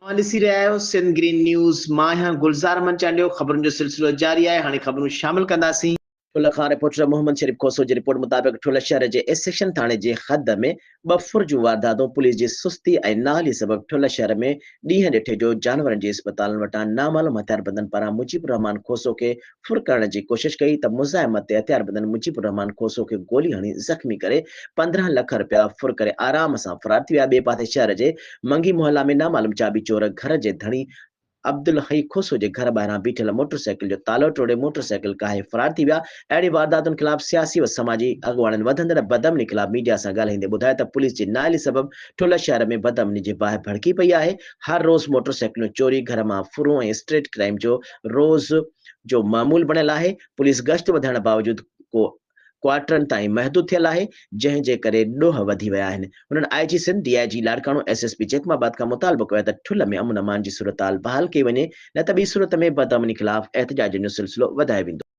اوهان ڏسي رهيا آهيو سنڌ گرين نيوز، مان آهيان گلزار احمد چانڊيو، خبرن جو سلسلو جاري آهي، هاڻي خبرون شامل ڪنداسين. ٺلهه کان رپورٽر محمد شريف کوسو جي رپورٽ مطابق ٺلهه شهر جي ايس سيڪشن ٿاڻي جي حد ۾ ٻه ڦر جون وارداتون پوليس جي سستي ۽ نااهلي سبب ٺلهه شهر ۾ ڏينهن ڏٺي جو جانورن جي اسپتالن وٽان نامعلوم هٿياربندن پاران مجيب الرحمان کوسو کي ڦر ڪرڻ جي ڪوشش ڪئي ته مزاحمت تي هٿياربندن مجيب الرحمان کوسو کي گولي هڻي زخمي ڪري 15 لک رپيا ڦر ڪري آرام سان فرار ٿي ويا ٻئي پاسي شهر جي منگي محلا ۾ نامعلوم چاٻي چور گهر جي ڌڻي عبدالحئي کوسو جي گهر ٻاهران بيٺل موٽر سائيڪل جو تالو ٽوڙي موٽر سائيڪل ڪاهي فرار ٿي ويا اهڙي وارداتن خلاف سياسي و سماجي اڳواڻن وڌندڙ بدامني خلاف ميڊيا سان ڳالهائيندي ٻڌايو ته پوليس جي نااهلي سبب ٺلهه شهر ۾ بدامني جي باهه ڀڙڪي پئي آهي هر روز موٽر سائيڪلون چوري گهر مان ڦرون ۽ اسٽريٽ ڪرائيم جو روز جو معمول بڻيل آهي، پوليس گشت وڌائڻ باوجود ڪو ڪوارٽرن تائين محدود ٿيل آهي، جنهن جي ڪري ڏوهه وڌي ويا آهن. هنن I G Sindh, D I G Larkana, S S P Jacobabad کان مطالبو ڪيو آهي ته ٺلهه ۾ امن امان جي صورتحال بحال ڪئي وڃي نه ته ٻي صورت ۾ بدامني خلاف احتجاجن جو سلسلو وڌايو ويندو.